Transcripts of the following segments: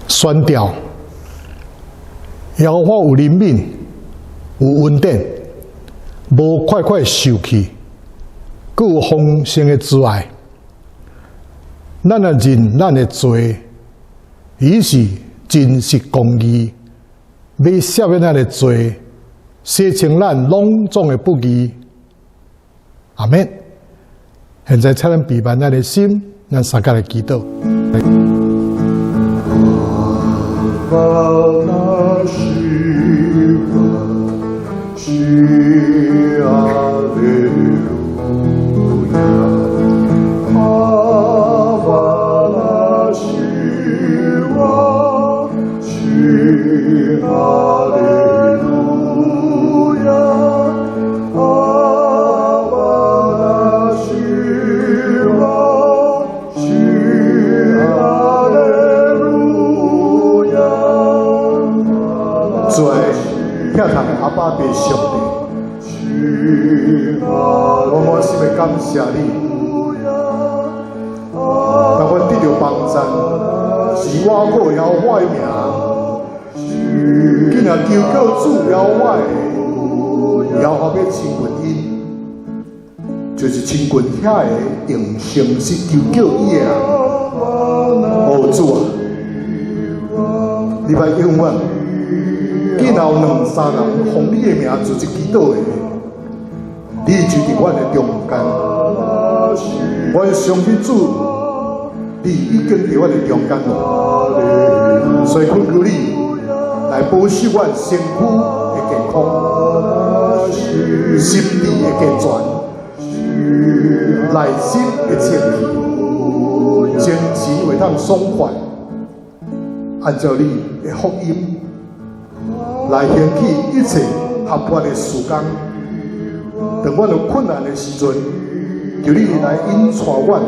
宣告，耶和華有憐憫，有恩典，無快快受氣，閣有豐盛的慈愛。咱若認咱的罪，伊是真實公義，欲赦免咱的罪，洗清咱攏總的不義。阿們。現在請咱閉目咱的心，咱相共來祈禱。主愛疼痛的阿爸父上帝，我滿心的感謝你，當阮得著幫贊，是倚靠耶和華的名，竟然求告主耶和華的，耶和華欲親近𪜶，就是親近遐个用誠實求叫伊的人。哦，主啊，你欲應阮。既然有兩三人奉你的名組織祈禱的，你就佇阮的中間。阮相信主，你已經佇阮的中間了。所以懇求你來保守阮身軀的健康，心智的健全，內心的清氣，精神會當爽快，按照你的福音來興起一切合法的事工。當阮有困難的時陣，求你來引帶阮，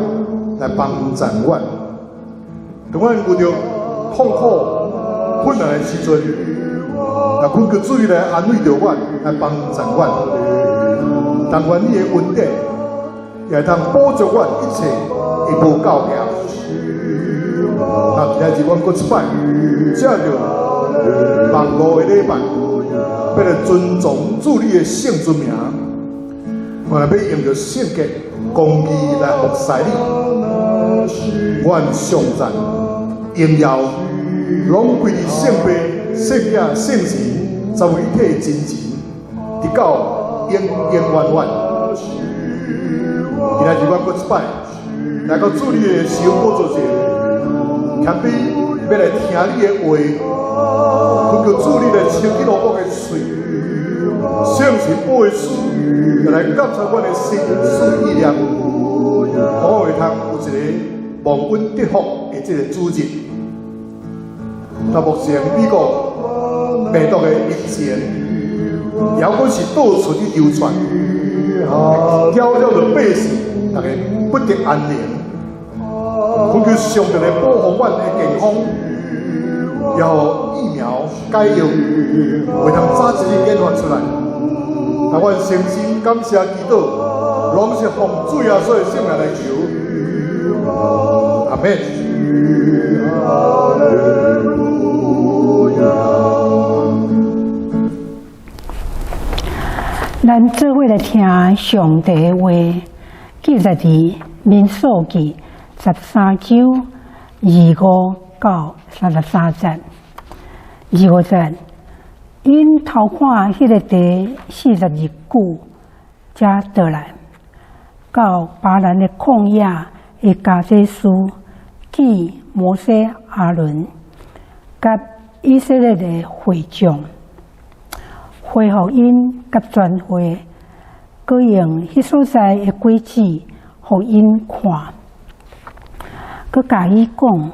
來幫助阮。當阮遇著痛苦、困難的時陣，來懇求主你來安慰著阮，來幫助阮。但願你的恩典也會當補足阮一切的無夠額。那今仔日阮閣一擺，藉著網路的禮拜，欲來尊崇主你的聖尊名，我來欲用著聖潔公義來服侍你。阮頌讚榮耀，攏歸佇聖父、聖子、聖神三位一體的真神，直到永永遠遠。今仔日阮閣一擺來到主你的施恩寶座前，謙卑欲來聽你的話，懇求主你來清潔我的喙，聖神保惠師來監察阮的心思意念，我會通有一个蒙恩得福的這个主日。那目前美國病毒的疫情，猶閣是到處咧流傳，攪擾著百姓，逐家不得安寧。懇求上帝來保護阮的健康，予疫苗解藥會通早一日研發出來。那阮誠心感謝祈禱，攏是奉主耶穌的聖名來求。阿們。咱做伙來聽上帝的話，記載佇民數記13章25到33節。25節，𪜶偷看彼个地40日久，才倒來，到巴蘭的曠野的迦底斯，見摩西、亞倫佮以色列的會眾，恢復𪜶佮全會，閣用彼所在的果子予𪜶看，閣共伊講：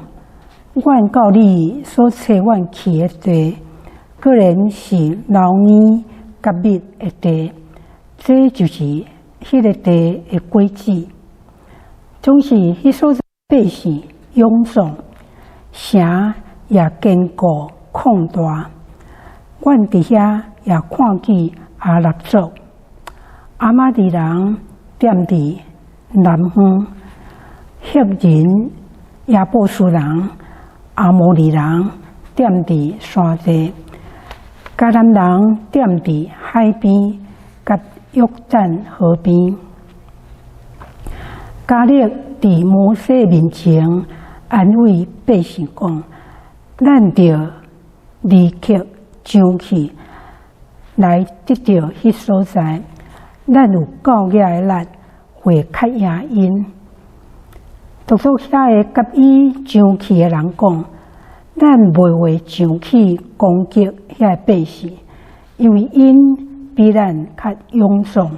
阮到你所差阮去的地，果然是流奶佮蜜的地，這就是彼个地的果子。總是彼所在百姓勇壯，城也堅固曠大。阮佇遐也看見亞納族、亞瑪力人踮佇南方，赫人、耶布斯人、阿摩利人踮佇山地，迦南人踮佇海邊佮約旦河邊。迦勒佇摩西面前安慰百姓講：咱著立刻上去來得著彼所在，咱有夠額的力，會較贏𪜶。獨獨遐个佮伊上去的人講：咱袂會上去攻擊遐个百姓，因為𪜶比咱較勇壯。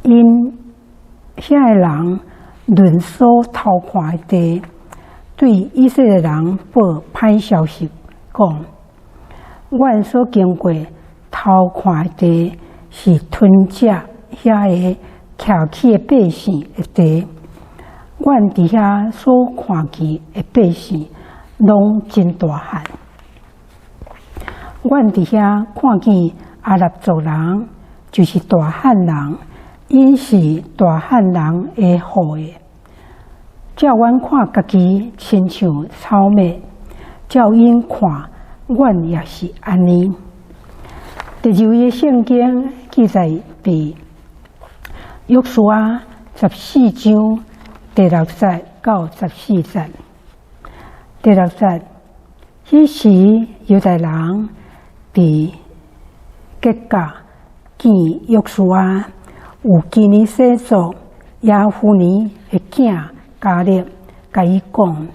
𪜶遐个人論所偷看的地，對以色列人報歹消息，講：阮所經過偷看的地，是吞食遐个徛起的百姓的地。阮佇遐所看見的百姓，攏真大漢。阮佇遐看見亞納族人，就是大漢人，𪜶是大漢人的後裔。照阮看家己親像草麥，照𪜶看，阮也是按呢。第二位的聖經記載佇約書亞14章第六節到14節。第六節，彼時猶大人佇吉甲見約書亞，有基尼洗族耶孚尼的囝迦勒，共伊講：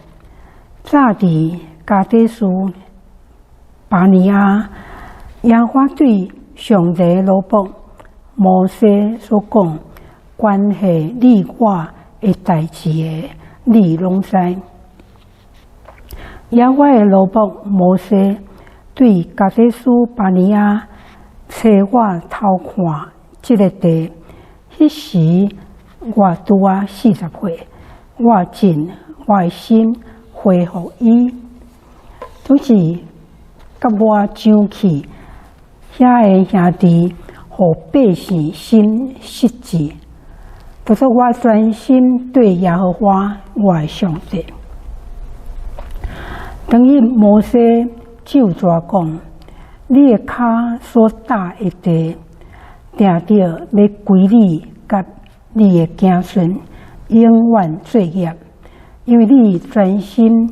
早佇迦底斯巴尼亞，耶和華對上帝奴僕摩西所講關係你我的代誌的，你攏知。耶和華的奴僕摩西對迦底斯巴尼亞差我偷看這个地，彼時我拄仔40歲，我盡我的心回復伊，總是佮我上去遐个兄弟，予百姓心失志，獨獨我專心對耶和華我的上帝。當日摩西咒詛講：你的跤所踏的地，定著欲歸你佮你的子孫，永遠做業，因為你專心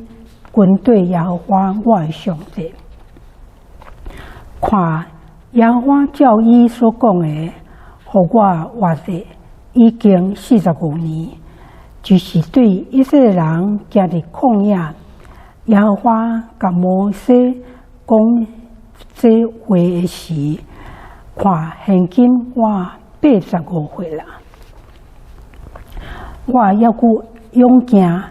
跟綴耶和華我的上帝。看耶和華照伊所講的，予我活著已經45年，就是對以色列人行佇曠野，耶和華共摩西講這話的時，看現今我85歲啦。我猶閣勇健，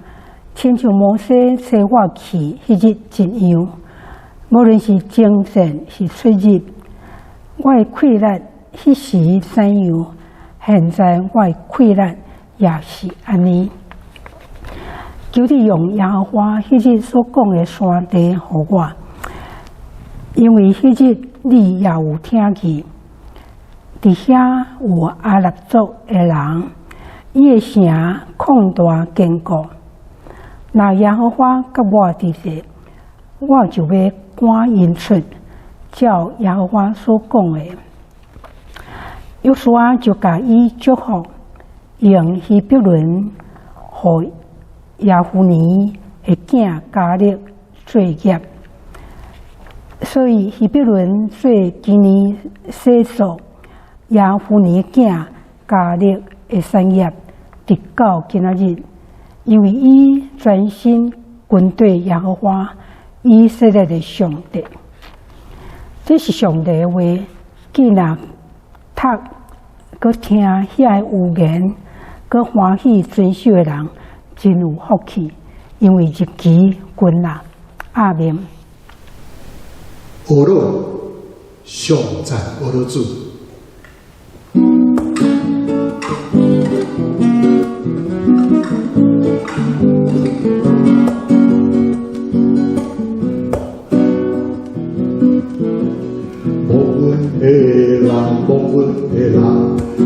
親像摩西差我去彼日一樣。無論是征戰是出入，我的氣力彼時怎樣，現在我的氣力也是按呢。求你用耶和華彼日所講的山地予我，因為彼日你也有聽見，佇遐有亞納族的人，伊的城曠大堅固。若耶和華佮我佇咧，我就欲趕𪜶出，照耶和華所講的。約書亞就共伊祝福，用希伯崙予耶孚尼的囝迦勒做業，所以希伯崙做基尼洗族耶孚尼囝迦勒的产业，直到今仔日，因為伊專心跟綴耶和華以色列的上帝。這是上帝的話，既若讀閣聽遐个預言，閣歡喜遵守的人，真有福氣，因為日期近啦。阿們。呵咾，頌讚呵咾主。蒙恩的人，蒙恩的人，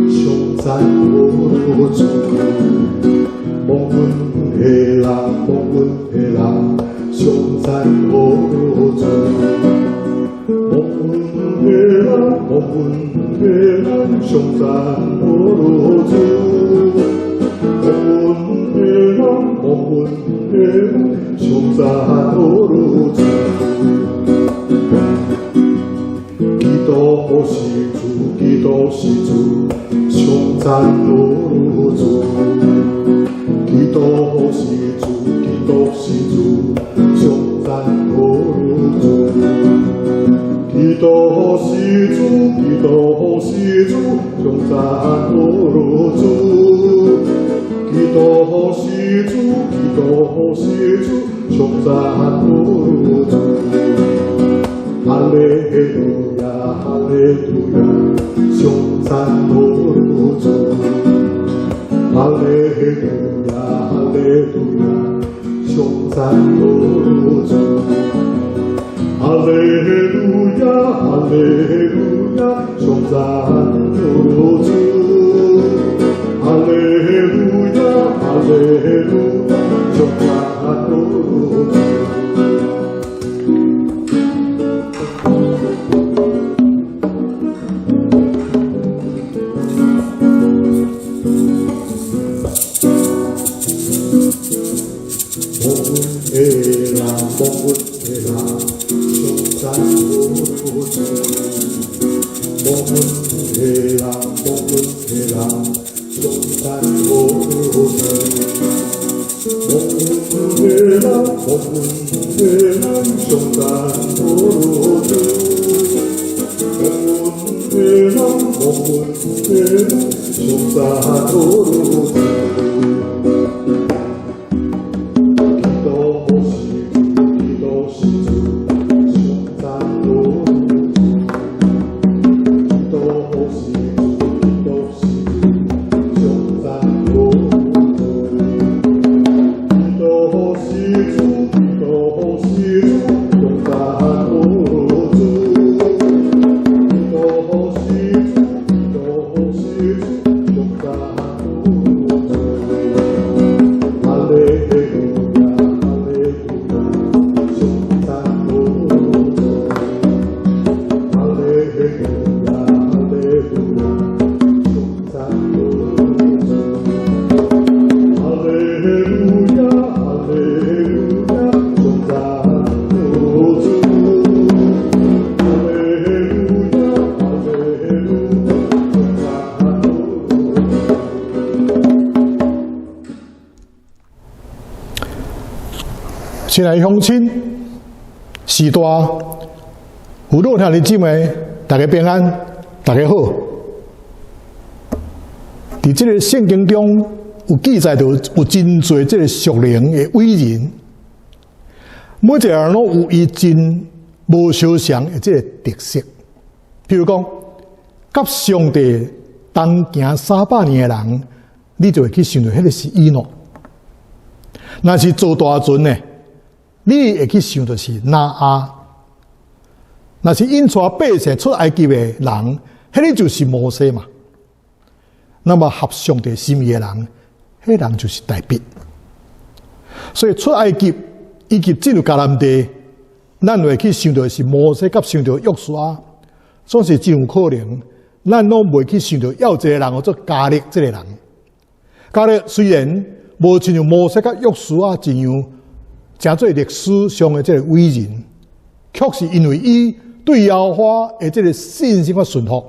頌讚呵咾主。蒙恩的人，蒙恩的人，頌讚呵咾主。蒙恩的人，蒙恩的人，頌讚呵咾主。蒙恩的人，蒙恩的人，頌讚呵咾主。基督是主，基督是主，頌讚呵咾主。基督是主，基督是主，頌讚呵咾主。基督是主，基督是主，頌讚呵咾主。基督是主，基督是主，頌讚呵咾主。哈利路亞，哈利路亞，頌讚呵咾主。哈利路亞，哈利路亞，頌讚呵咾主。哈利路亞，哈利路亞，頌讚呵咾主。哈利路亞，哈利路亞，頌讚呵咾主。蒙恩的人，蒙恩的人，頌讚呵咾主。蒙恩的人，蒙恩的人，頌讚呵咾主。蒙恩的人，蒙恩的人，頌讚呵咾主。蒙恩的人，蒙恩的人，頌讚呵咾主。基督是主，基督是主，頌讚呵咾主。基督是主，基督是主，頌讚呵咾主。基督是主，基督是主，頌讚呵咾主。基督是主，基督是主，頌讚呵咾主。哈利路亞，哈利路亞，頌讚呵咾主。哈利路亞，哈利路亞，頌讚呵咾主。哈利路亞，哈利路亞，頌讚呵咾主。哈利路亞，哈利路亞，頌讚呵咾主。親愛鄉親，序大，父老兄弟姊妹，大家平安，大家好。佇這个聖經中有記載著有真濟這个屬靈的偉人，每一个人攏有伊真無相仝的這个特色。譬如講，佮上帝同行300年的人，你就會去想著彼个是以諾；若是坐大船的，你會去想著是挪亞；若是引帶百姓出埃及的人，彼个就是摩西嘛。那麼合上帝心意的人，彼个人就是大衛。所以出埃及以及進入迦南地，咱會去想著是摩西佮想著約書亞，總是真有可能，咱攏袂去想著要一個人叫做迦勒這個人。迦勒雖然無親像摩西佮約書亞這樣，成做歷史上的這个偉人，卻是因為伊對耶和華的這个信心佮順服，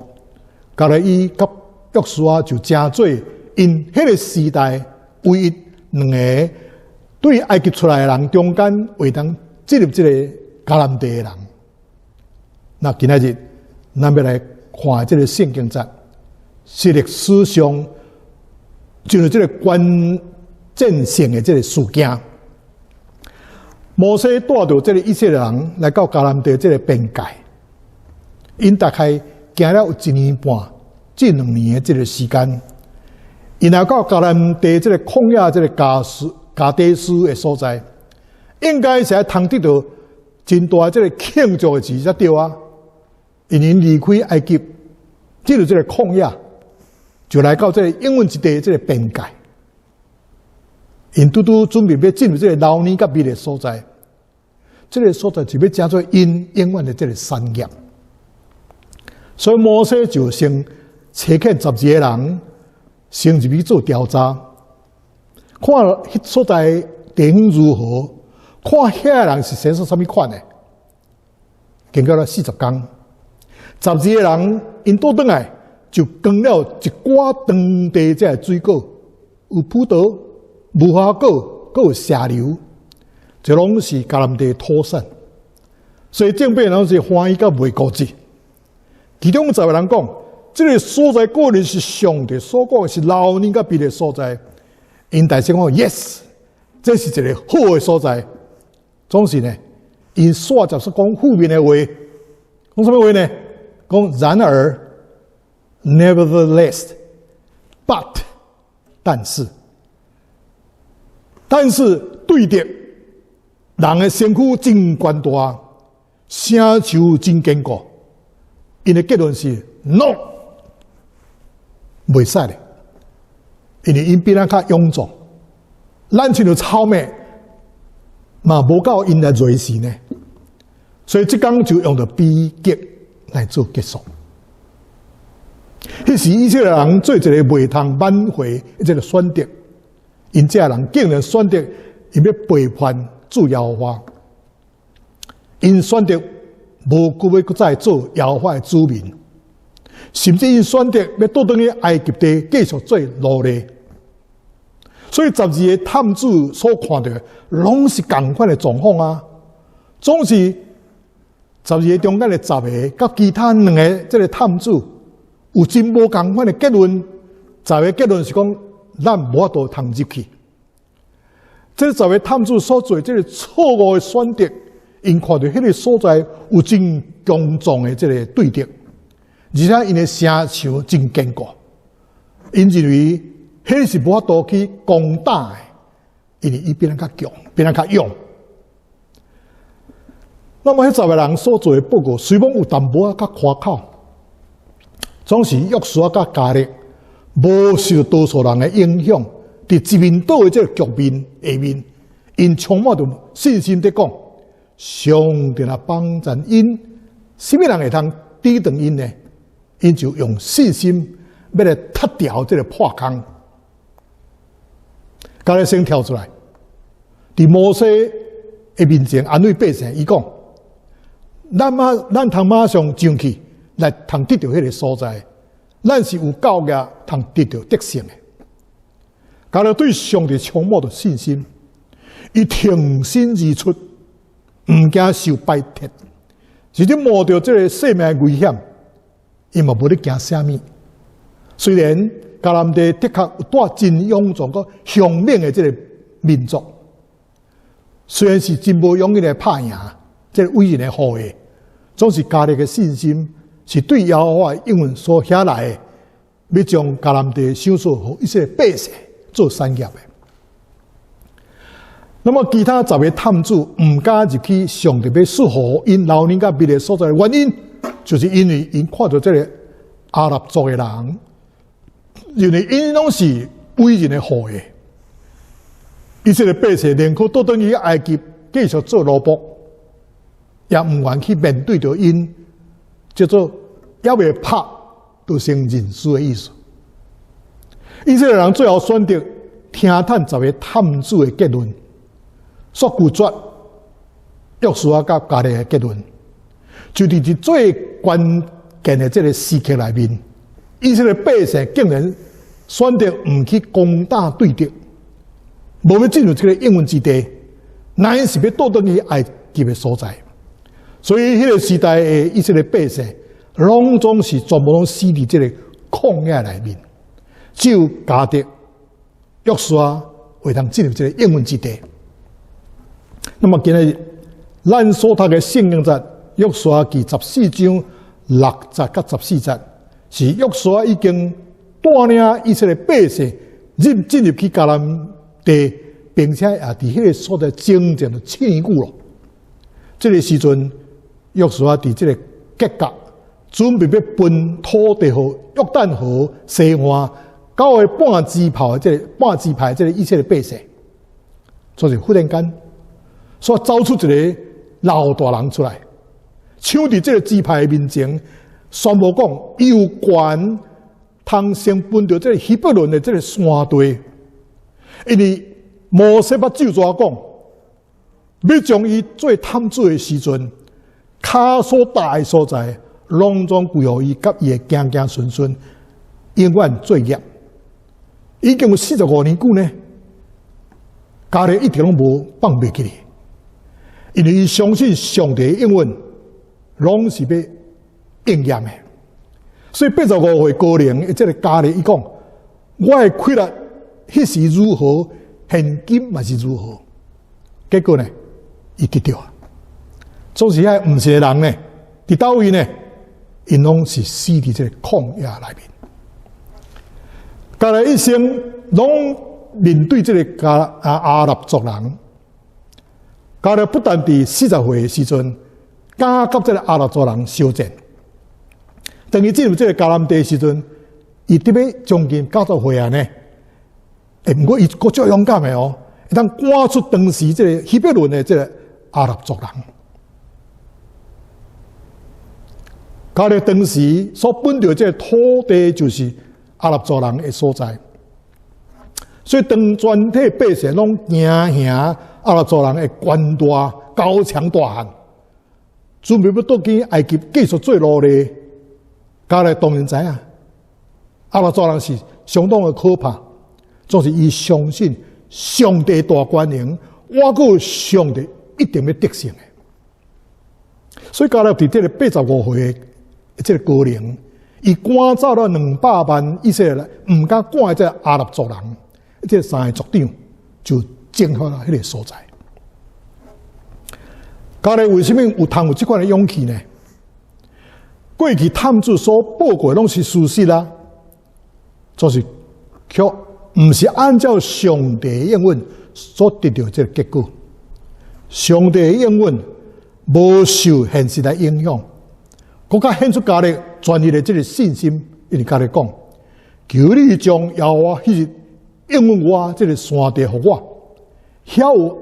迦勒伊佮約書亞就成做𪜶彼个時代唯一兩个對埃及出來的人中間會當進入這个迦南地的人。那今仔日咱欲來看這个聖經節，是歷史上進入這个關鍵性的這个事件。摩西帶著這个以色列人來到迦南地這个邊界，𪜶大概行了有一年半至2年的這个時間，𪜶來到迦南地這个曠野這个加低斯的所在，應該是愛通得著真大這个慶祝的日子才對啊！因𪜶離開埃及，進入這个曠野，就來到這个應允之地這个邊界。𪜶拄拄準備欲進入這个流奶佮蜜的所在，這个所在就欲成做𪜶永遠的這个產業。所以摩西就先差遣12个人，先入去做調查，看彼所在地方如何，看遐个人是生做啥物款的。經過了40工，十二个人𪜶倒轉來就扛了一寡當地這个水果，有葡萄、無花果，閣有石榴，這攏是迦南地土產。所以正面攏是歡喜佮袂固執。其中十個人講，這个所在果然是上帝所講的是流奶佮蜜的所在。𪜶大聲講：Yes，這是一个好的所在。總是呢，𪜶煞接煞講負面的話，講啥物話呢？講然而，nevertheless，but，但是，但是對著人的身軀真懸大，城牆真堅固。𪜶的結論是 no，袂使的，因為𪜶比咱較勇壯，咱親像草麥嘛無夠𪜶來瑞士呢，所以這工就用著悲劇來做結束。彼時以色列人做一个袂通挽回的這个選擇，𪜶這人竟然選擇𪜶欲背叛主耶和華，𪜶選擇無閣欲閣再做耶和華的子民，甚至𪜶選擇欲倒轉去埃及地繼續做奴隸。所以十二个探子所看著的，攏是仝款的狀況啊！總是十二个中間的十个，佮其他兩个這个探子有真無仝款的結論。十个結論是講，咱無法度通入去。這十个探子所做這个錯誤的選擇，𪜶看著彼个所在有真強壯的這个對敵，而且𪜶的城牆真堅固，𪜶認為彼是無法度去攻打的，因為伊比咱較強，比咱較勇。那麼，彼十个人所做的報告，雖罔有淡薄仔較誇口，總是約書亞佮迦勒無受多數人的影響，佇一面倒的這个局面下面，𪜶充滿著信心佇講：上帝若幫贊𪜶，啥物人會通抵擋𪜶呢？𪜶就用信心欲來拆掉這个破空。迦勒先跳出來，佇摩西的面前安慰百姓，伊講：咱通馬上上去來通得著彼个所在，咱是有夠額通得著得勝的。迦勒對上帝充滿著信心，伊挺身而出，毋驚受排斥，甚至冒著這个性命危險，伊嘛無咧驚啥物。雖然迦南地的確有帶真勇壯閣兇猛的這个民族，雖然是真無容易來拍贏這个偉人的後裔，總是迦勒的信心是對耶和華應允所遐來的，欲將迦南地賞賜予以色列百姓做產業的。那麼其他十个探子毋敢入去上帝欲賜予𪜶流奶佮蜜的所在的原因，就是因為𪜶看著這个亞納族的人，認為𪜶攏是偉人的後裔。以色列百姓寧可倒轉去埃及繼續做奴僕，也毋願去面對著𪜶，叫做猶未拍就先認輸的意思。以色列人最後選擇聽趁十个探子的結論，煞拒絕約書亞佮迦勒的結論，就佇這最關鍵的這个時刻內面，以色列百姓竟然選擇毋去攻打對敵，無欲進入這個應允之地，乃是欲倒轉去埃及的所在。所以，彼個時代的以色列百姓，攏總是全部攏死佇這個曠野內面，只有迦勒、約書亞會當進入這個應允之地。那麼今日咱所讀的聖經節，約書亞記十四章六節佮十四節，是約書亞已經帶領以色列百姓進入去迦南地，並且也佇彼個所在征戰了七年久咯。這個時陣，約書亞佇這個吉甲準備欲分土地予約旦河西岸九個半支派的這個半支派這個以色列百姓，就是忽然間，煞走出一個老大人出來，搶佇這個支派的面前，宣布講，伊有權通先分著這個希伯崙的這個山地，因為摩西捌咒詛講，欲將伊做探子的時陣，跤所踏的所在，攏總歸予伊佮伊的囝囝孫孫永遠做業。已經有45年久呢，迦勒一直攏無放袂記咧，因為伊相信上帝的應允，攏是欲應驗的。所以85歲高齡的這個迦勒伊講：我的氣力彼時如何，現今嘛是如何。結果呢，伊得著啊。總是遐毋信的人呢，佇佗位呢，𪜶攏是死佇這個曠野內面。迦勒一生攏面對這個迦啊亞納族人，迦勒不但佇40歲的時陣，敢佮這個亞納族人相戰。當伊進入這個迦南地的時陣，伊得欲將近90歲啊呢。欸，毋過伊閣足勇敢的哦，會當趕出當時這個希伯崙的這個亞納族人。迦勒當時所分著這個土地，就是亞納族人的所在。所以當全體百姓攏驚嚇亞納族人的權大高強大漢，準備欲倒去埃及繼續做奴隸。迦勒當然知影，亞納族人是相當的可怕，總是伊相信上帝大權能，倚靠上帝一定欲得勝的。所以迦勒佇這個85歲的這個高齡，伊趕走了200萬以色列人，毋敢趕的這個亞納族人，這三個族長就征服了彼個所在。迦勒為啥物有通有這款的勇氣呢？過去探子所報告的攏是事實啦，就是卻毋是按照上帝的應允所得著這個結果。上帝的應允無受現實來影響，閣較顯出迦勒專一的這個信心。因為迦勒講：求你將耶和華彼日應允我這個山地予我，遐有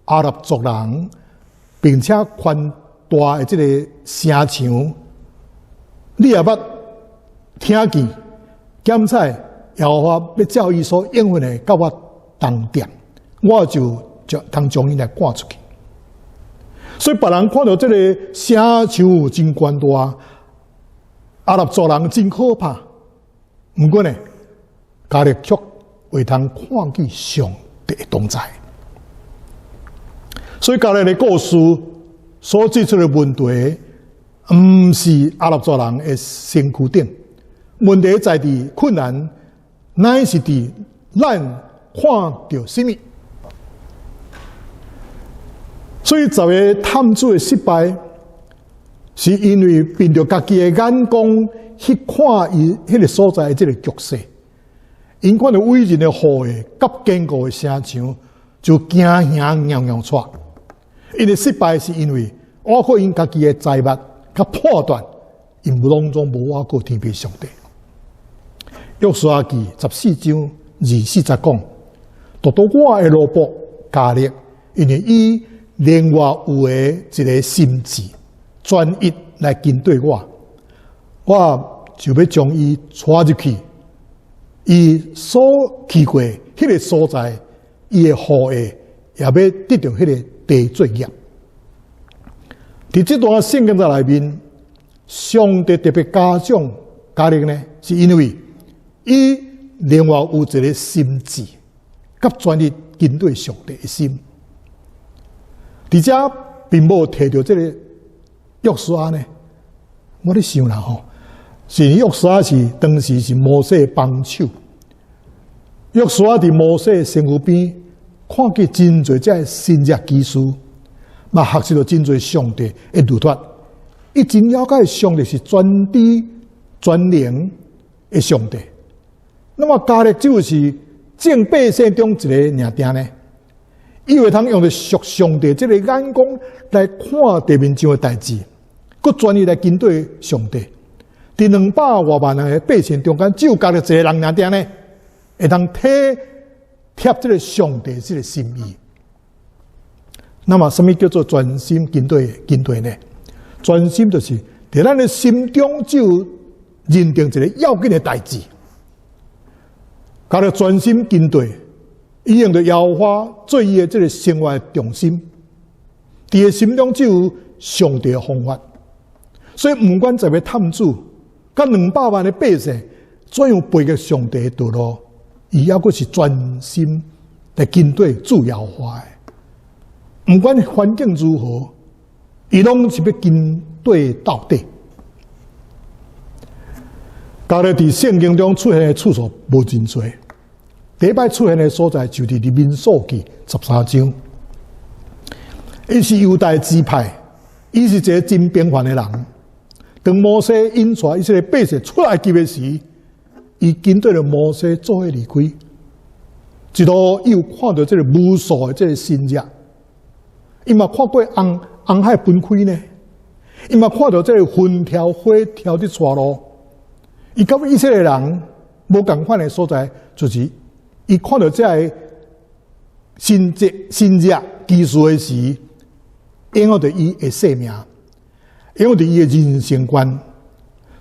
亞納族人，並且寬大的這個城牆，你也捌聽見，檢採耶和華欲照伊所應允的，佮我同踮，我就將通將𪜶來趕出去。所以別人看著這個城牆真懸大，亞納族人真可怕。毋過呢，迦勒卻會通看見上帝的同在。所以迦勒的故事所指出的問題，毋是亞納族人的身軀頂，問題在佇困難，乃是佇咱看著啥物。所以十個探子的失敗，是因為憑著家己的眼光去看伊彼個所在的這個局勢，𪜶看著偉人的後裔佮堅固的城牆，就驚嚇搖搖掣。𪜶的失敗是因為倚靠𪜶家己的才物佮判斷，𪜶攏總無倚靠天父上帝。約書亞記十四章24節講：獨獨我的奴僕迦勒，因為伊連我有的一個心志，專一來跟綴我，我就欲將伊帶入去，伊所去過彼個所在，伊的後裔也欲得著彼個地做業。佇這段聖經節內面，上帝特別嘉獎迦勒呢？是因為伊另外有一個心志，佮專一跟隨上帝的心。佇遮並無提著這個約書亞呢，我咧想啦吼，是約書亞是當時是摩西的幫手。約書亞佇摩西的身軀邊，看見真濟這神蹟奇事，嘛學習著真濟上帝的律法。伊真了解上帝是全知全能的上帝。那麼迦勒就是眾百姓中一個爾定呢？伊會通用著屬上帝這個眼光來看地面上的代誌，閣專一來跟隨上帝。佇200外萬人的百姓中間，只有迦勒一個人爾定呢，會當體貼這個上帝這個心意。那麼，啥物叫做專心跟隨跟隨呢？專心就是佇咱的心中就認定一個要緊的代誌，迦勒專心跟隨，伊用著耶和華做伊的這個生活的重心，佇伊心中只有上帝的方法，所以毋管在欲探子，佮200萬的百姓怎樣背逆上帝的道路，伊猶閣是專心來跟隨主耶和華的。毋管環境如何，伊攏是欲跟隨到底。迦勒佇聖經中出現的次數無真濟，第一擺出現的所在就佇佇民數記13章。伊是猶大支派，伊是一個真平凡的人。當摩西引帶以色列百姓出埃及的時，伊跟隨著摩西做伙離開，一路伊有看著這個無數的這個神蹟，伊嘛看過紅紅海分開呢，伊嘛看著這個雲柱火柱佇帶路。伊佮以色列人無仝款的所在，就是伊看著這个神蹟、神蹟奇事的時，影響著伊的生命，影響著伊的人生觀。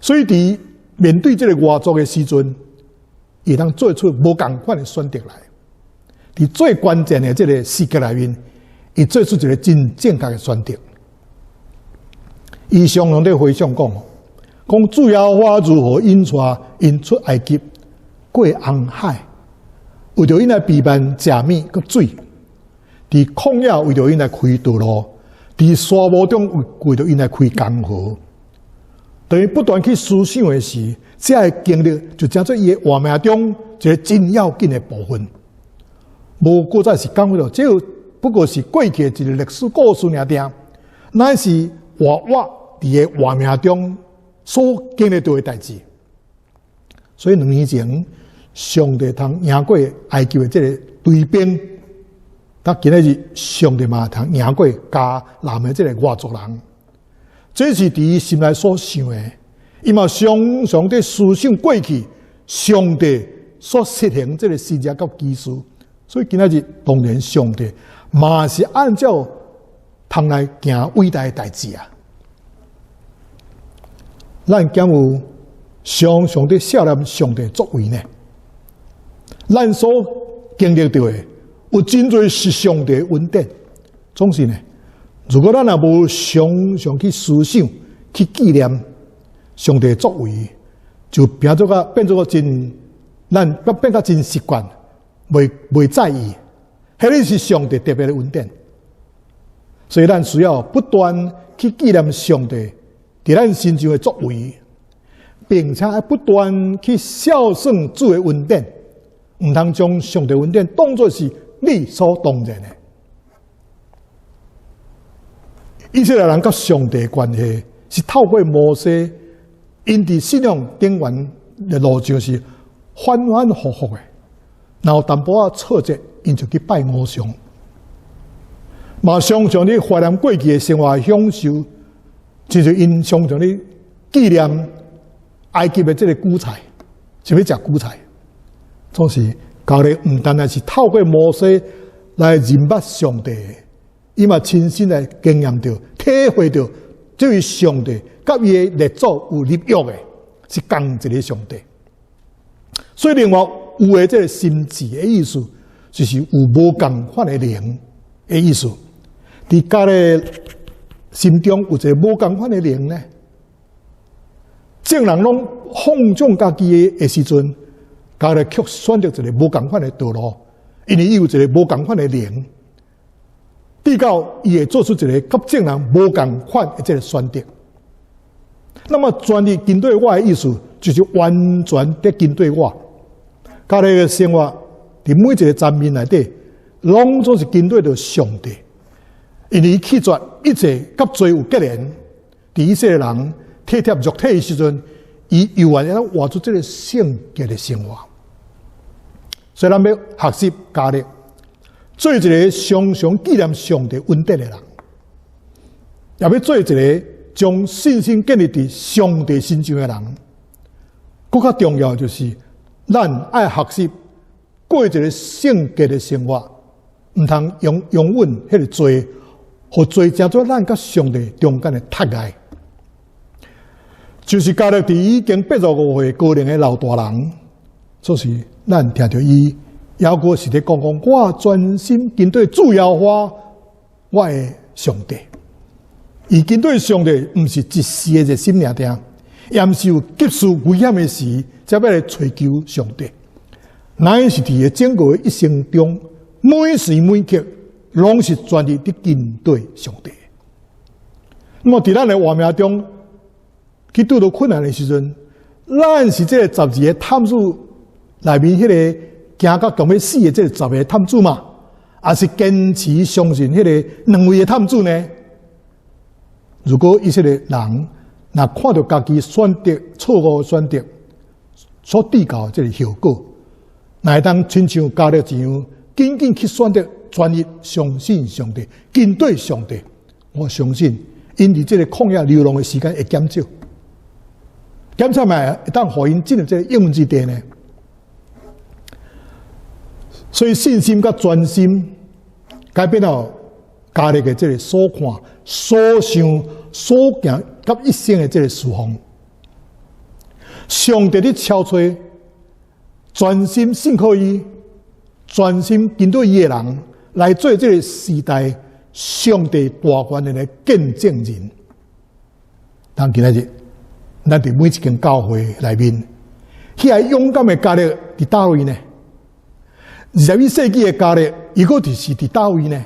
所以佇面對這个外族的時陣，伊會當做出無仝款的選擇來。佇最關鍵的這个時刻內面，伊做出一个真正確的選擇。伊常常佇回想講。講主耶和華如何引帶𪜶出埃及，過紅海，為著𪜶來備辦食物佮水，佇曠野為著𪜶來開道路，佇沙漠中為著𪜶來開江河。當伊不斷去思想的時，這个經歷就成做伊的活命中一个真要緊的部分。無閣再是講著，這不過是過去的一个歷史故事爾定，乃是活活佇伊活命中所經歷著的代誌。所以2年前，上帝通贏過埃及的這个隊兵，但今仔日上帝嘛通贏過迦南的這个外族人，這是佇伊心內所想的。伊嘛常常佇思想過去上帝所實行這个神蹟佮奇事，所以今仔日當然上帝嘛是按照通來行偉大的代誌啊！咱敢有常常佇思念上帝作為呢？咱所經歷著的有真濟是上帝恩典，總是呢，如果咱若無常常去思想、去紀念上帝作為，就變做個變做個真，咱變甲真習慣，袂在意，彼个是上帝特別的恩典，所以咱需要不斷去紀念上帝佇咱身上的作為，並且不斷去數算主的恩典，毋通將上帝恩典當作是理所當然的。以色列人佮上帝的關係是透過摩西，𪜶佇信仰頂懸的路上是反反覆覆的，然後淡薄仔挫折，𪜶就去拜偶像，嘛常常咧懷念過去的生活享受。就是𪜶常常咧紀念埃及的這个韭菜，是欲食韭菜，總是迦勒毋單單是透過摩西來認捌上帝，伊嘛親身來經驗著、體會著這位上帝佮伊的列祖有立約的，是仝一个上帝。所以另外有的這个心志的意思，就是有無仝款的靈的意思。佇迦勒心中有一个無仝款的靈呢，眾人攏放縱家己的時陣，加勒卻選擇一個無仝款的道路，因為伊有一個無仝款的靈，直到伊會做出一個佮眾人無仝款的這個選擇。那麼全力跟隨我的意思，就是完全的跟隨我。加勒的生活佇每一個層面內底，攏總是跟隨著上帝，因為伊棄絕一切佮罪有結連，佇以色列人體貼肉體的時陣，伊猶原會當活出這個聖潔的生活。所以，咱欲學習加勒，做一個常常紀念上帝恩典的人，也欲做一個將信心建立佇上帝身上的人。閣較重要就是，咱愛學習過一個聖潔的生活，毋通容容忍彼個罪，予罪成做咱佮上帝中間的窒礙。就是加勒佇已經85歲高齡的老大人，就是咱聽著伊，猶閣是咧講講，我專心跟隨主耶和華，我的上帝。伊跟隨上帝，毋是一時的熱心爾爾，也毋是有急事危險的時，才欲來揣求上帝。乃是佇伊整個一生中，每時每刻，攏是全力佇跟隨上帝。那麼佇咱的活命中，去拄著困難的時陣，咱是這個12個探子內面彼個驚甲強欲死的這個十個探子嘛，抑是堅持相信彼個兩位的探子呢？如果以色列人若看著家己選擇錯誤選擇所致到這個後果，若會當親像加勒一樣，緊緊去選擇專一相信上帝，跟隨上帝，我相信𪜶佇這個曠野流浪的時間會減少，減少嘛會當予𪜶進入這個應許之地呢？所以信心佮專心改變了加勒的這個所看、所想、所行佮一生的這個侍奉。上帝咧超揣專心信靠伊、專心跟隨伊的人，來做這個時代上帝大權能的見證人。咱今仔日，咱佇每一間教會內面，彼个勇敢的加勒佇佗位呢？21世紀的加勒，伊閣就是佇佗位呢？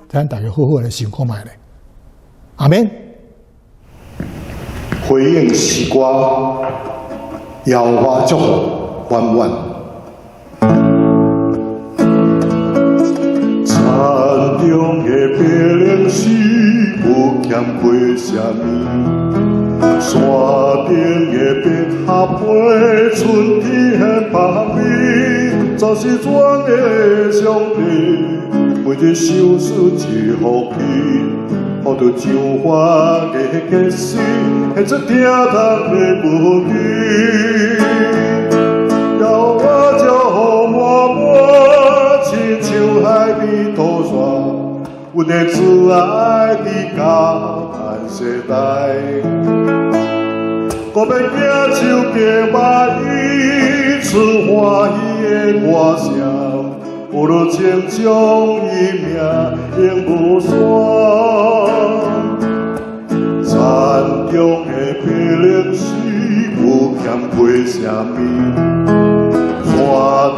咱大家好好來想看覓咧。阿們。回應詩歌，耶和華祝福滿滿。田中的白靈是無欠缺啥物，山頂的百合花，春天的芳味，就是全能的上帝，每日賞賜一福氣，予著上花的結實，獻出疼痛的根基。耶和華祝福滿滿，親像海邊土沙，阮的慈愛直到萬世代。閣欲舉手敬拜伊，賜歡喜的歌聲，有了稱頌伊名永無散。田中的白靈是無欠缺啥物，山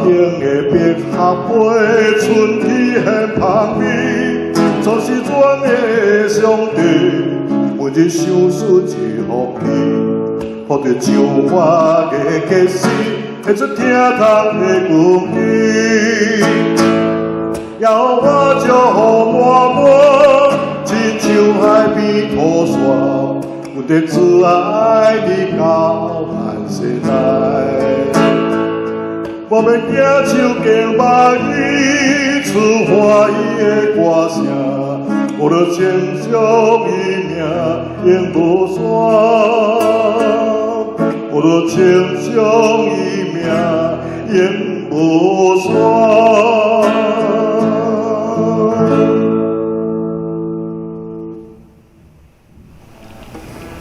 頂的百合花，春天的芳味，就是全能的上帝，每日賞賜一福氣，予著上花的結實，獻出疼痛的根基。耶和華祝福滿滿，親像海邊土沙，阮的慈愛直到萬世代。我欲舉手敬拜伊，賜歡喜的歌聲，有了稱頌伊名永無散。有了稱頌伊名永無散。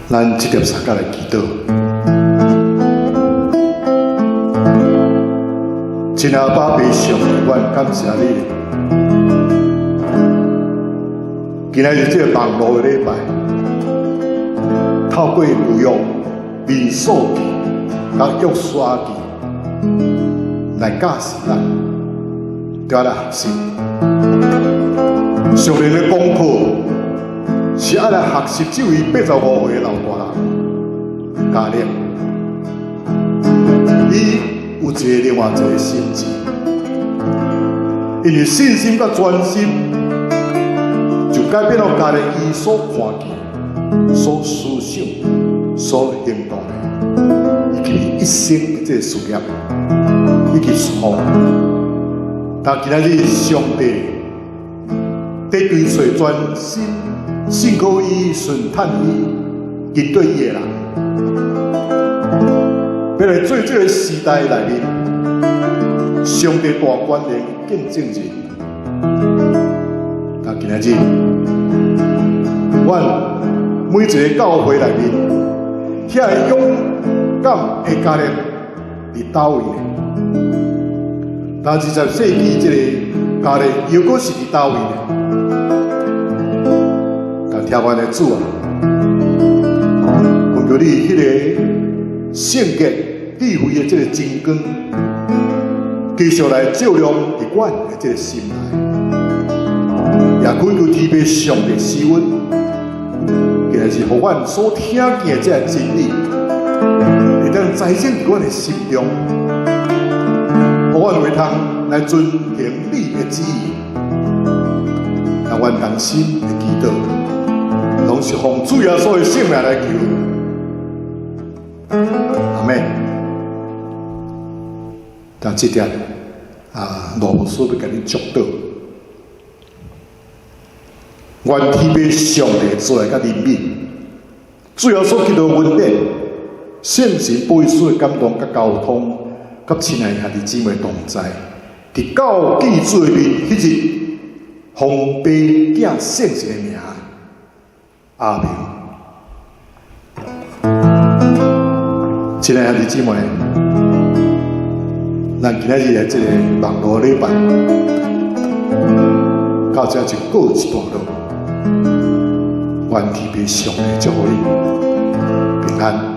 咱這粒三角來祈禱。親愛的爸爸上帝，阮感謝你。今仔日這個網路的禮拜，透過舊約，民數記、佮約書亞記來教示咱，著愛來學習。屬靈的功課是愛來學習這位85歲的老大人迦勒，伊有一个另外一个心志，因為信心佮專心，就改變了迦勒伊所看見、所思想、所行動的，以及伊一生的這个事業，以及侍奉。但今仔日上帝佇追揣專心信靠伊、順趁伊、跟隨伊的人，欲來做這个時代內面上帝大權能見證人。但今仔日，阮每一个教會內面，遐个勇敢的迦勒佇佗位呢？但20世紀這个迦勒又閣是佇佗位呢？但聽阮的主啊，懇求你彼个聖潔智慧的這个真光，繼續來照亮佇阮的這个心內，也懇求天父上帝施恩，今仔日予阮所聽見的這个真理，會當栽種佇阮的心中，予阮會通來遵行你的旨意，讓阮同心的祈禱，攏是奉主耶穌的聖名來求，阿們。但這點啊，羅牧師欲共你祝禱，願天父上帝慈愛佮憐憫，主耶穌基督恩典，聖神保惠師的感動佮交通，佮親愛兄弟姊妹同在，直到見主的面彼日，奉父子聖神的名，阿們。親愛兄弟姊妹，咱今仔日的這个網路禮拜，到這就告一段落。願天父上帝祝福你平安。